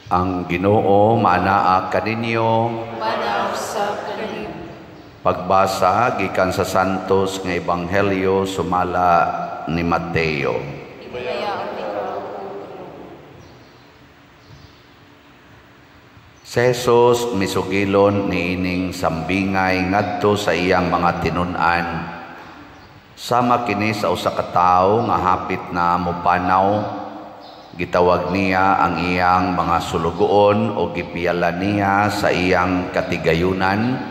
Ang Ginoo maanaa kaninyo. Maanaa usab kanimo. Pagbasa gikan sa Santos nga Ebanghelyo sumala ni Mateo. Himayaon ikaw, O Ginoo. Si Jesus misugilon niining sambingay ngadto sa iyang mga tinun-an. Sama kini sa usa ka tawo nga hapit na mopanaw, gitawag niya ang iyang mga sulugoon o gipiyalan niya sa iyang katigayunan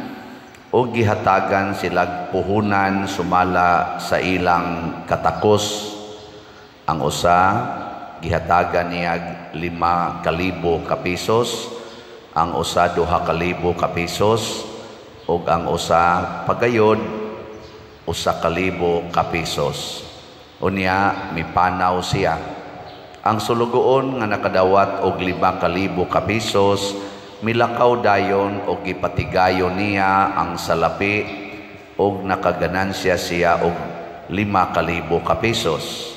o gihatagan silag puhunan sumala sa ilang katakos. Ang usa gihatagan niya 5,000 ka pesos, ang usa 2,000 ka pesos, ug ang usa pagayod 1,000 ka pesos. Unya mipanaw siya. Ang sulugoon nga nakadawat og 5,000 ka pesos milakaw dayon og gipatigayon niya ang salapi og nakaganansya siya og 5,000 ka pesos.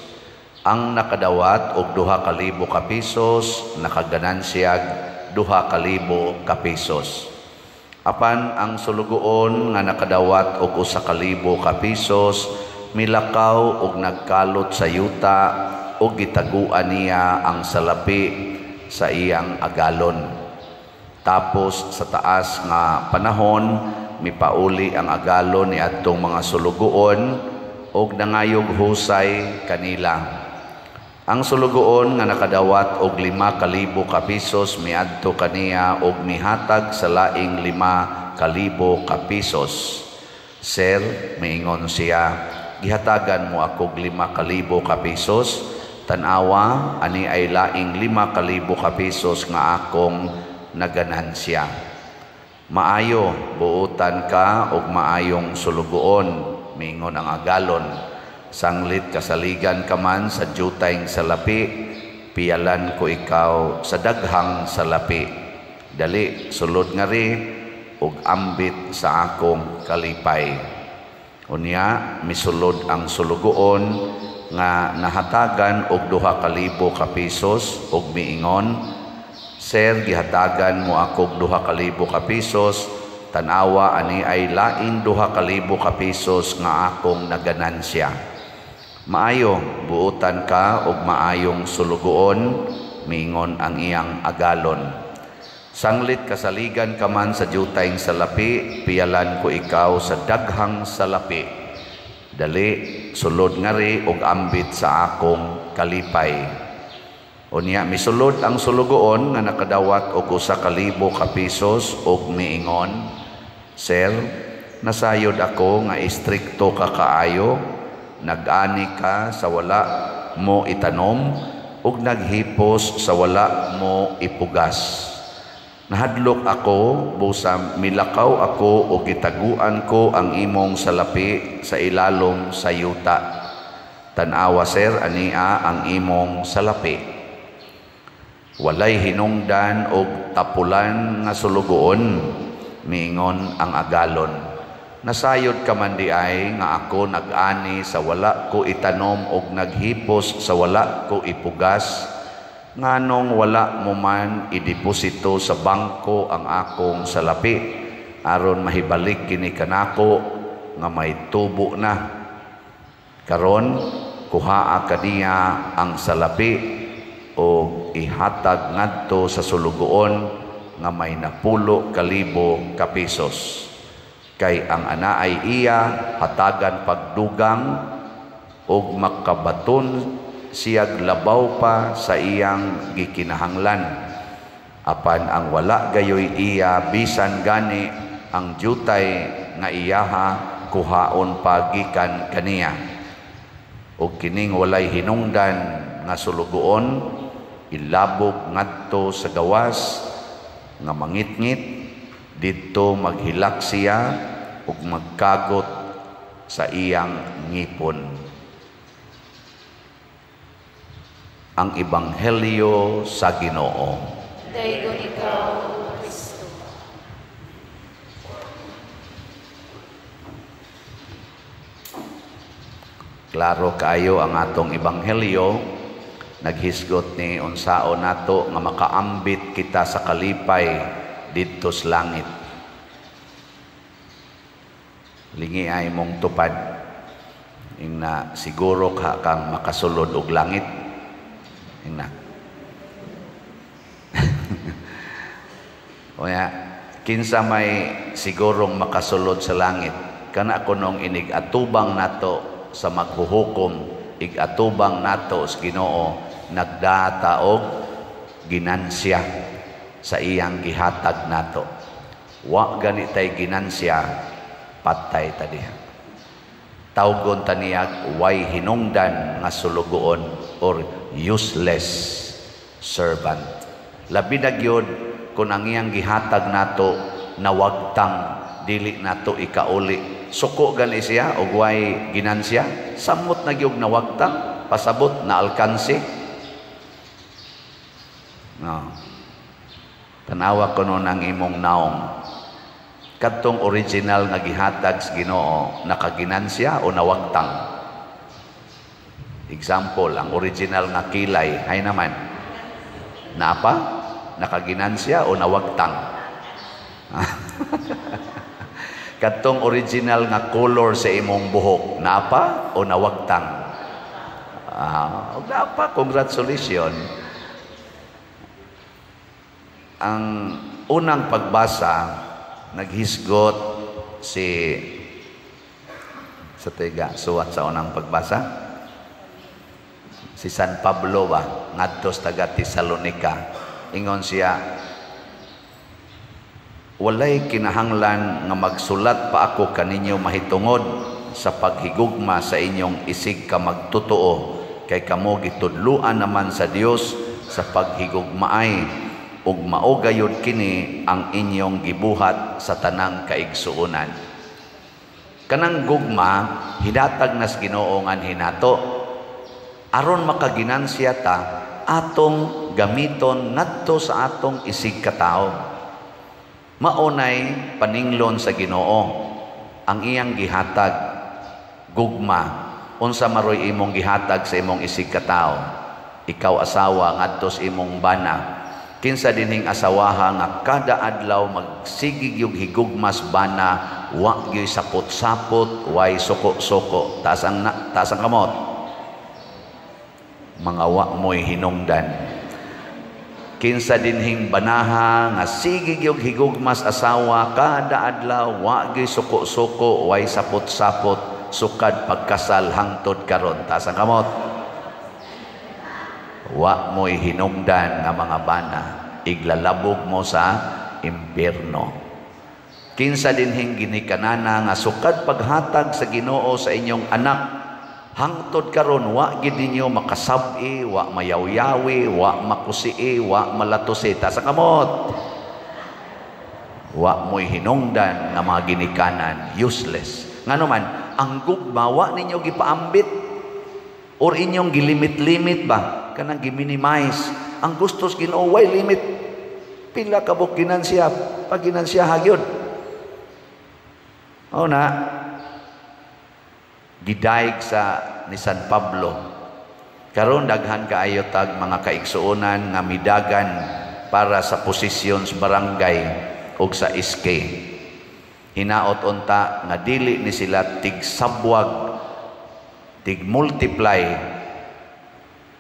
Ang nakadawat og 2,000 ka pesos nakaganansya 2,000 ka pesos. Apan ang sulugoon nga nakadawat og 1,000 ka pesos milakaw og nagkalot sa yuta og gitaguan niya ang salapi sa iyang agalon. Tapos sa taas nga panahon mipauli ang agalon ni adtong mga sulugoon og nangayog husay kanila. Ang sulugoon nga nakadawat og 5,000 ka pesos miadto kaniya og mihatag sa laing 5,000 ka pesos. "Sir," miingon siya, "gihatagan mo akog 5,000 ka pesos. Tan-awa, ani ay laing 5,000 ka pesos nga akong naganansya." "Maayo, buotan ka og maayong sulugoon," miingon ang agalon. "Sanglit kasaligan ka man sa jutayng salapi, piyalan ko ikaw sa daghang salapi. Dali, sulod ngari ug ambit sa akong kalipay." Unya misulod ang sulugoon nga nahatagan og 2,000 ka pesos ug miingon, "Sir, gihatagan mo akog 2,000 ka pesos. Tan-awa, ani ay laing 2,000 ka pesos nga akong naganansya." "Maayo, buotan ka og maayong sulugoon," miingon ang iyang agalon. "Sanglit kasaligan ka man sa jutayng salapi, piyalan ko ikaw sa daghang salapi. Dali, sulod ngari og ambit sa akong kalipay." Unya misulod ang sulugoon nga nakadawat og 1,000 ka pesos og miingon, "Sir, nasayod ako nga istrikto ka kaayo, nag-ani ka sa wala mo itanom ug naghipos sa wala mo ipugas. Nahadlok ako, busa milakaw ako ug gitaguan ko ang imong salapi sa ilalom sa yuta. Tan-awa, sir, ania ang imong salapi." "Walay hinungdan og tapulan nga sulugoon," miingon ang agalon. "Nasayod ka man di ay nga ako nag-ani sa wala ko itanom og naghipos sa wala ko ipugas. Nganong wala mo man ideposito sa bangko ang akong salapi aron mahibalik kini kanako nga may tubo na? Karon kuhaa kaniya ang salapi og ihatag ngadto sa sulugoon nga may 10,000 ka pesos. Kay ang anaay iya hatagan pagdugang og makabaton siyag labaw pa sa iyang gikinahanglan. Apan ang wala gayoy iya, bisan gani ang jutay nga iyaha kuhaon pa gikan kaniya. Og kining walay hinungdan nga sulugoon ilabog ngadto sa gawas nga mangitngit, didto maghilak siya ug magkagot sa iyang ngipon." Ang Ebanghelyo sa Ginoo. Daygon ikaw, O Kristo. Klaro kaayo ang atong Ebanghelyo. Naghisgot ni unsaon nato nga makaambit kita sa kalipay didto sa langit. Lingi ay mong tupad. Ingna siguro ka kang makasulod og langit. Ingna. Oya, kinsa may sigurong makasulod sa langit, kana kunong inig atubang nato sa maghuhukom, igatubang nato sa Ginoo, nagdata og ginansya sa iyang gihatag nato. Wa gani tay ginansya, patay ta diha. Tawgon ta niyag way hinungdan nga sulugoon or useless servant. Labi na gyud kung ang iyang gihatag nato nawagtang, dili nato ikauli. Suko gani siya og way ginansya, samot na gyud nawagtang, pasabot na alkansi. No. Tanawa kuno ang imong naong. Kadtong original nga gihatag sa Ginoo, nakaginansya o nawagtang? Example, ang original nga kilay, hay naman. Napa? Nakaginansya o nawagtang? Kadtong original nga color sa imong buhok, napa o nawagtang? Napa, congratulations. Ang unang pagbasa, naghisgot si sa tiga suwat sa unang pagbasa si San Pablo ba ngadto sa taga Tesalonica. Ingon siya, walay kinahanglan nga magsulat pa ako kaninyo mahitungod sa paghigugma sa inyong isig ka magtotoo, kay kamo gitudluan naman sa Dios sa paghigugmaay, ug mao gayud kini ang inyong gibuhat sa tanang kaigsuonan. Kanang gugma hidatag nas Ginoo nganhi nato aron makaginansya ta, atong gamiton ngadto sa atong isig katawo. Maunay paninglon sa Ginoo ang iyang gihatag gugma. Unsa maroy imong gihatag sa imong isig katawo? Ikaw asawa ngadto sa imong bana. Kinsa dinhing asawaha nga kada adlaw magsigig yung higugmas bana, wa gyud sapot-sapot, way suko-suko. Taas ang taas ang kamot. Mga wa mo'y hinungdan. Kinsa dinhing banaha nga sigig yung higugmas asawa kada adlaw, wa gyud suko-suko, way sapot-sapot, sukad pagkasal hangtod karon. Taas ang kamot. Wa mo'y hinungdan nga mga bana, iglalabog mo sa impierno. Kinsa dinhing ginikanana nga sukad paghatag sa Ginoo sa inyong anak hangtod karon wa gid ninyo makasab-i, wa mayawyawi, wa makusii, wa malatusi. Taas ang kamot. Wa mo'y hinungdan nga mga ginikanan, useless. Ngano man ang gugma wa ninyo gipaambit or inyong gilimit-limit ba, kanang giminimize. Ang gustos Ginoo way limit. Pila ka buok ginansya, pag ginansya hagyod. O na gidayeg sa ni San Pablo. Karon daghan kaayo tag mga kaigsuonan nga midagan para sa posisyon sa barangay ug sa SK. Hinaot unta nga dili ni sila tigsabwag, tig-multiply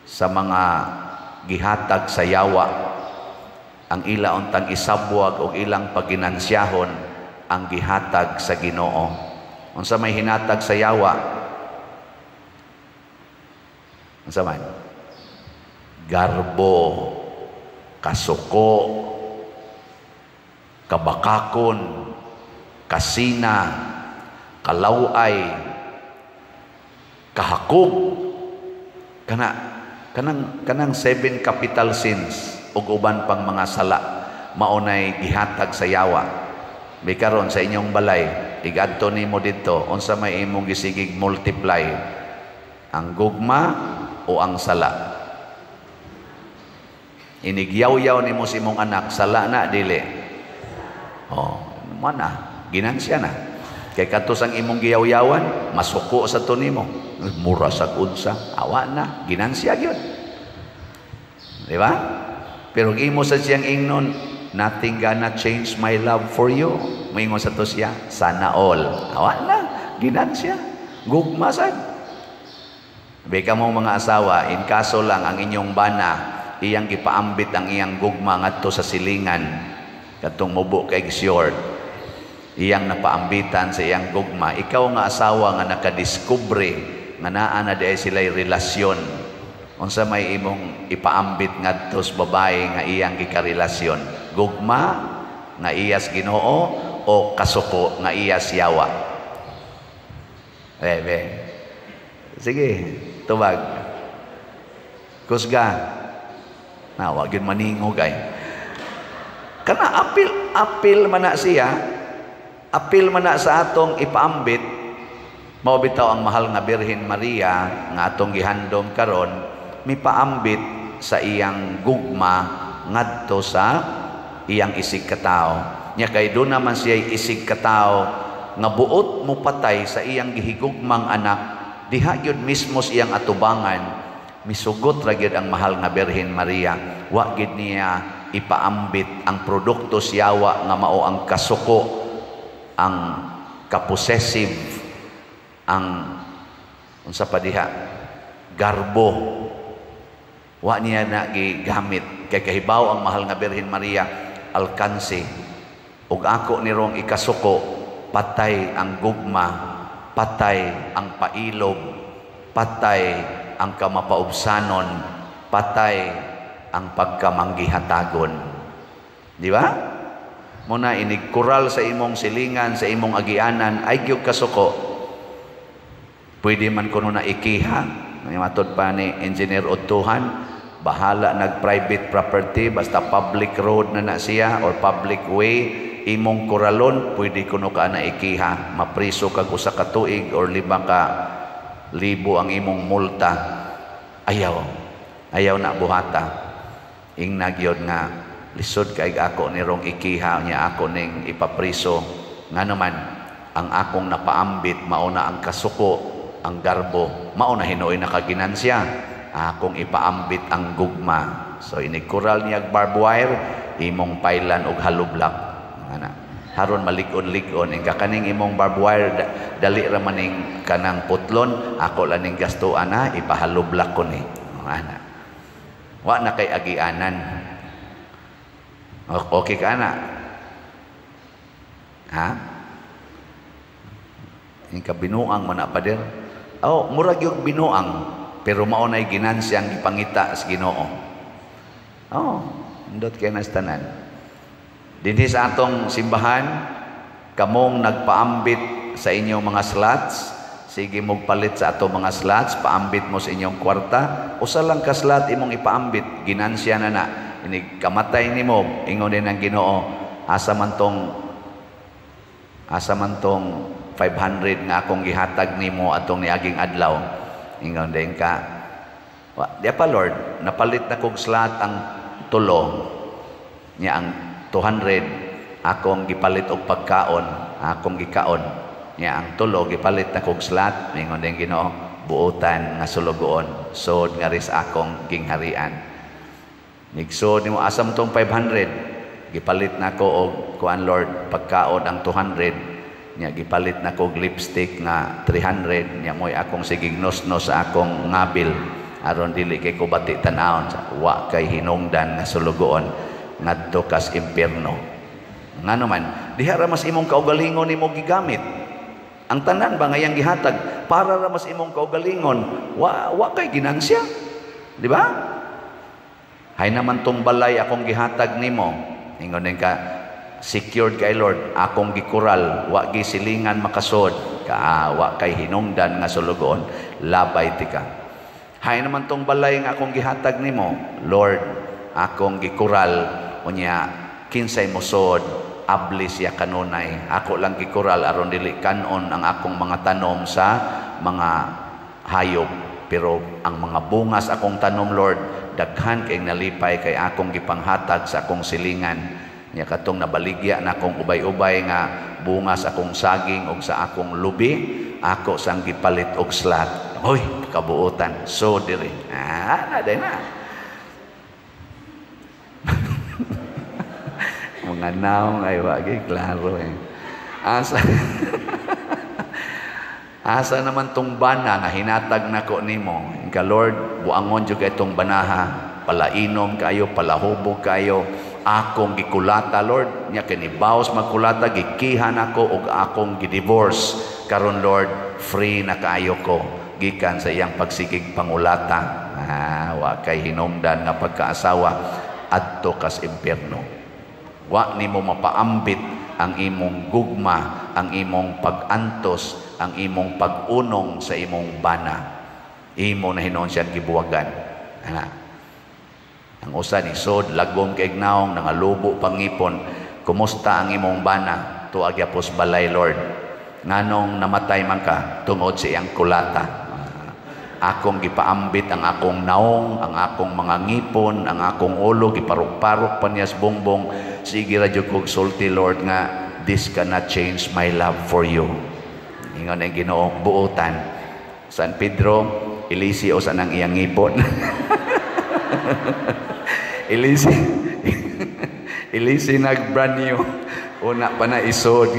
sa mga gihatag sa yawa. Ang ila untang isabwag og ilang paginansiyahon ang gihatag sa Ginoo. Unsa may hinatag sa yawa? Unsa man? Garbo, kasuko, kabakakon, kasina, kalaway, kahakog, kana kanang kanang 7 capital sins ug uban pang mga sala maunay gihatag sa yawa. Mikaron sa inyong balay, igadto nimo didto, unsa may imong gisigig multiply, ang gugma o ang sala? Inigyaw-yaw nimo sa imong anak, sala na dili? Oh, mana ginansya na. Kay kadto sang imong giyawyawan, masuko sa to nimo. Mura sa unsa, awa na, ginansya gyud. Di ba? Pero imo sa siyang ingnon, "Nothing gonna change my love for you." Moingon sa to siya, "Sana all." Awa na, ginansya. Gugma sad. Beka mo mga asawa, in kaso lang ang inyong bana, iyang gipaambit ang iyang gugma ngadto sa silingan, katong mubo kay short, iyang napaambitan sa iyang gugma. Ikaw nga asawa nga nakadiskubre nga naa na diay sila'y relasyon, unsa may imong ipaambit ngadto sa babae nga iyang gikarelasyon? Gugma nga iyas Ginoo o kasuko nga iyas yawa? Bebe. Sige, tubag. Kusga. Na, wag yun maningog ay. Kana apil, apil man na siya, apil man na sa atong ipaambit, mao bitaw ang mahal nga Birhen Maria nga atong gihandom karon, mipaambit sa iyang gugma ngadto sa iyang isig katawo. Nya kay doon naman siya isig katawo nga buot mo patay sa iyang gihigugmang anak, diha gyud mismo sa iyang atubangan, misugot ra gyud ang mahal nga Birhen Maria. Wa gyud niya ipaambit ang produkto siyawa nga mao ang kasuko, ang kapossessive, ang unsa pa diha, garbo. Wa niya na gigamit kay kahibaw ang mahal nga Birhen Maria, alkanse ug ako nirong ikasuko, patay ang gugma, patay ang pailob, patay ang kamapaubsanon, patay ang pagkamanggihatagon. Di ba? Muna inig kural sa imong silingan, sa imong agianan, ay gyud kasuko. Pwede man kuno na ikiha. May matod pa ni Engineer Otuhan, bahala nag private property, basta public road na na siya or public way, imong kuralon, pwede kuno ka na ikiha. Mapriso kag usa ka tuig or 5,000 ang imong multa. Ayaw. Ayaw na buhata. Ingna gyud nga lisod kay ako nirong ikiha niya, ako ning ipapriso. Nga naman ang akong napaambit mao na ang kasuko, ang garbo, mao na hinuoy nakaginansya. Akong ipaambit ang gugma. So inig kural niya barbed wire, imong pailan og hollow block. Ana. Haron malig-on-lig-on ing kaning imong barbed wire, dali ra maning kanang putlon, ako lang ning gastuan na ipa-hollow block ko ni. Ana. Wa na kay agianan. Okay ka na? Ha? Yung kabinuang man na, pader. Oh, murag yung binuang, pero mao na'y ginansiyang gipangita sa Ginoo. Oh, indot kay nas tanan. Dinhi sa atong simbahan, kamong nagpaambit sa inyong mga slots, sige mong palit sa atong mga slots, paambit mo sa inyong kwarta, usa lang ka slot imong ipaambit, ginansya na na. Inig kamatay nimo, ingon din ang Ginoo, asa man tong 500 nga akong gihatag nimo atong niaging adlaw? Ingon din ka, "Wa, di pa Lord, napalit na kog slot ang tulo niya, ang 200 akong gipalit og pagkaon, akong gikaon niya, ang tulo gipalit na kog slot." Ingon din Ginoo, "Buotan nga sulugoon, sod nga ris akong gingharian." Nigsood nimo, "Asa man tong 500?" "Gipalit na ko og kuan Lord, pagkaon ang 200 niya, gipalit na ko og lipstick nga 300 niya, mo'y akong sigig nosnos sa akong ngabil aron dili kay ko bati tan-awon." "Wa kay hinungdan nga sulugoon, ngadto kas impierno." Ngano man, diha ra mas imong kaugalingon nimo gigamit. Ang tanan ba nga iyang gihatag para ra mas imong kaugalingon, wa kay ginansya. Di ba? "Hay naman tong balay akong gihatag nimo." Ingon din ka, "Secured kay Lord, akong gikural, wa gisilingan makasod ka." "Wa kay hinungdan nga sulugoon, labay tika." "Hay naman tong balay nga akong gihatag nimo, Lord, akong gikural, unya kinsay mosod, abli siya kanunay. Ako lang gikural aron dili kanon ang akong mga tanom sa mga hayop. Pero ang mga bungas akong tanom, Lord, daghan kay nalipay kay akong gipanghatag sa akong silingan. Nya katong nabaligya na akong ubay-ubay nga bunga sa akong saging og sa akong lubi, ako sang gipalit og slot." "Hoy, kabuotan." So diri. Ah, na day na. Mga naong ay wagi klaro eh. Asa Asa naman tong bana nga hinatag nako nimo? Ka Lord, buangon jud itong banaha. Palainom kayo, palahubog kayo. Akong gikulata, Lord. Nya kini baos magkulata, gikihan ako og akong gidivorce. Karon, Lord, free na kaayo ko gikan sa iyang pagsigig pangulata. Ah, wa kay hinungdan nga pagkaasawa, adto kas impierno. Wa nimo mapaambit ang imong gugma, ang imong pag-antos, ang imong pag-unong sa imong bana. Imo na hinuon siyang gibuwagan. Ana. Ang usa ni sod, lagom kay naong, nangalubo pangipon. Kumusta ang imong bana? Tuag yapos balay, Lord. Nganong namatay man ka? Tungod sa iyang kulata. Akong gipaambit ang akong naong, ang akong mga ngipon, ang akong ulo, giparok-parok pa niya sa bongbong. Sige ra jud kog sulti, Lord, nga this cannot change my love for you. Ingon ang Ginoo, buotan. San Pedro, ilisi o sa nang iyang ngipon. Ilisi. Ilisi nag brand new. Una pa na isod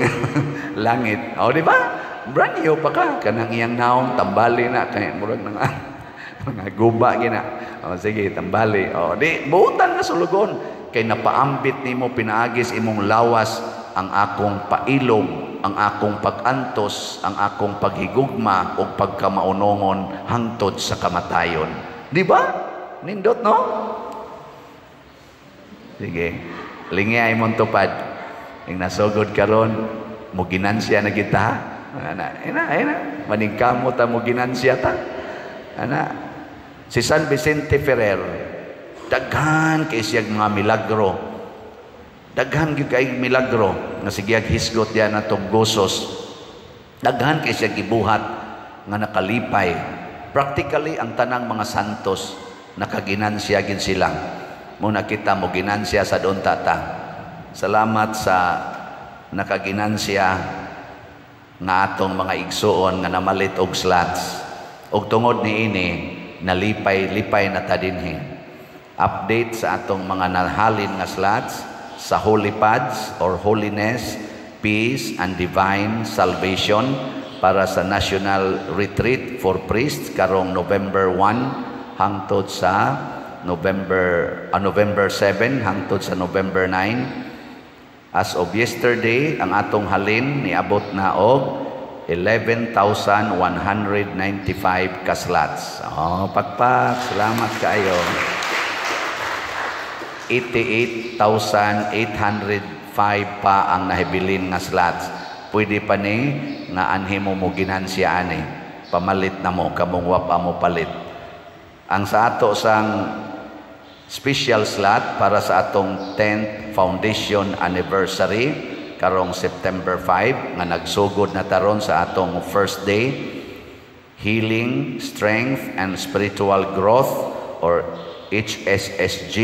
langit. O, di ba? Brand new pa ka. Kanang iyang naong, tambali na. Kaya murag na nga. Mga guba gina. O, sige, tambali. O, di, buotan nga sulugon. Kay napaambit nimo pinaagis imong lawas ang akong pailong, ang akong pag-antos, ang akong paghigugma o pagkamaunongon hangtod sa kamatayon. Di ba? Nindot, no? Sige. Lingi ay mong tupad. Yung nasugod karon, mo ginansya na kita. Ana, ina, ina. Maningkamo ta mo ginansya ta. Ana. Si San Vicente Ferrer, daghan kay siyag mga milagro. Daghan gyud kay milagro nga sige hisgot diyan atong gosos. Daghan kay siya gibuhat nga nakalipay. Practically ang tanang mga santos nakaginansya gin sila. Muna kita mo ginansya sa doon tata. Salamat sa nakaginansya nga atong mga igsuon nga namalit og slots. Og tungod niini, nalipay-lipay na ta dinhi. Update sa atong mga nahalin nga slots sa Holy Pads or Holiness, Peace and Divine Salvation para sa National Retreat for Priests karong November 1 hangtod sa November 7 hangtod sa November 9. As of yesterday, ang atong halin niabot na og 11,195 ka slots. Oh, pakpak, salamat kaayo. 88,805 pa ang nahibilin nga slots. Pwede pa ni nga anhi mo mo ginansya ani. Pamalit na mo, kamong wa pa mo palit. Ang sa ato sang special slot para sa atong 10th Foundation Anniversary karong September 5 nga nagsugod na taron sa atong first day, Healing, Strength and Spiritual Growth or HSSG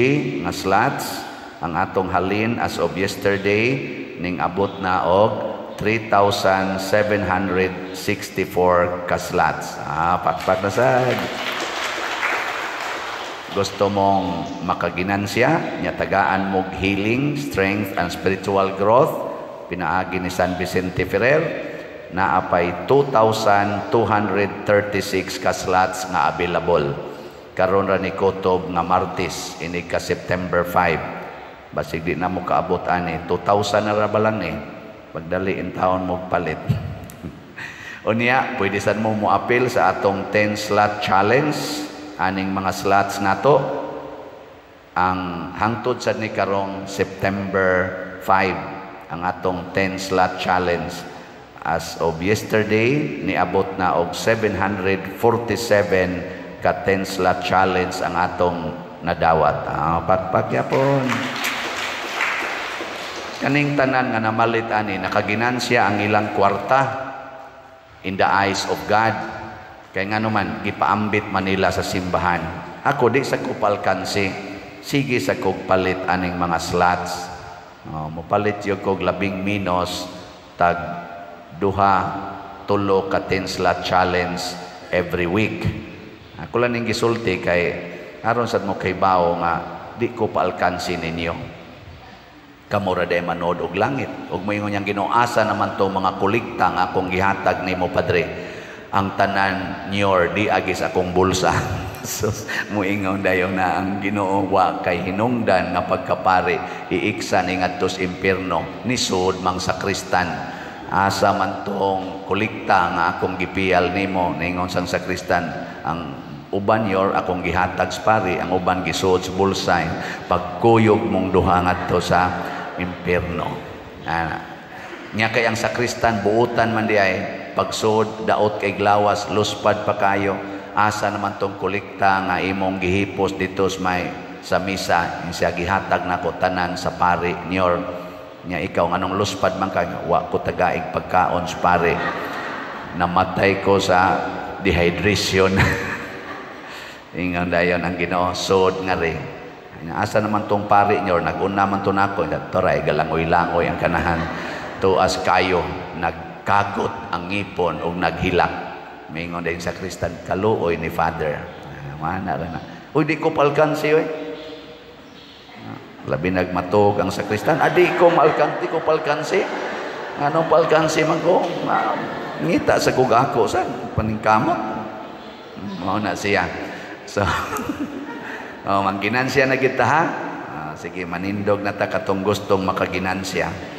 nga slots, ang atong halin as of yesterday ning abot na og 3,764 ka slots. Ah, pakpak na sad. Gusto mong makaginansya, nya tagaan mog healing, strength and spiritual growth, pinaagi ni San Vicente Ferrer, naapay 2,236 ka slots nga available. Karon ra ni kutob nga Martes, ini ka September 5. Basig di na mo kaabot ani, 2,000 na ra ba lang eh. Pagdali in taon mo palit. Unya, pwede sad mo moapil sa atong 10 slot challenge. Aning mga slots nato ang hangtod sad ni karong September 5 ang atong 10 slot challenge. As of yesterday, niabot na og 747 ka 10 slot challenge ang atong nadawat. Ah, pakpak yapon. Kaning tanan nga namalit ani nakaginansya ang ilang kwarta in the eyes of God. Kaya nga naman, gipaambit manila sa simbahan. Ako, di sa kupalkansi. Sige sa kog palit aning mga slots. Oh, mopalit yung kog labing minus tag duha, tulo ka 10 slot challenge every week. Ako lang ning gisulti kay aron sad mo kay bao nga di ko paalkansi ninyo. Kamo ra day manood og langit. Ug moingon niyang Ginoo, "Asa naman to mga kolekta nga akong gihatag nimo, Padre?" "Ang tanan nyor di agis akong bulsa." Sus, muingon dayon na ang Ginoo, wa kay hinungdan nga pagkapari iiksa ni ngadto sa impierno, nisud mang sakristan. "Asa man tong kolekta nga akong gipiyal nimo?" Ningon sang sakristan, "Ang uban yor akong gihatag sa pari, ang uban gisuod sa bulsa." "Pagkuyog mong duha ngadto sa impierno." Ana nya kay ang sakristan buutan man di ay pagsud, daot kay glawas, luspad pa kayo. "Asa naman tong kolekta nga imong gihipos dito sa may sa misa?" Siya, "Gihatag nako tanan sa pari nyor." "Nya ikaw, nganong luspad man ka?" "Wa ko tagaig pagkaon sa pari, namatay ko sa dehydration." Ingon dayon ang Ginoo, "Sud ngari. Asa naman tong pari nyo? Naguna man to nako." Toray galangoy-langoy ang kanahan. Tuas kayo, nagkagot ang ngipon ug naghilak. Mingon din sakristan, "Kaluoy ni Father." Ah, mana ra na. "Uy, di ko palkansi oy." Labi nagmatog ang sakristan. "Ah, di ko malkan, di ko palkansi. Anong palkansi man ko? Ngita sa kugako sa paningkamot." Mao na siya. So, oh, mangginansya na kita ha. Ah, sige, manindog na ta katong gustong makaginansya.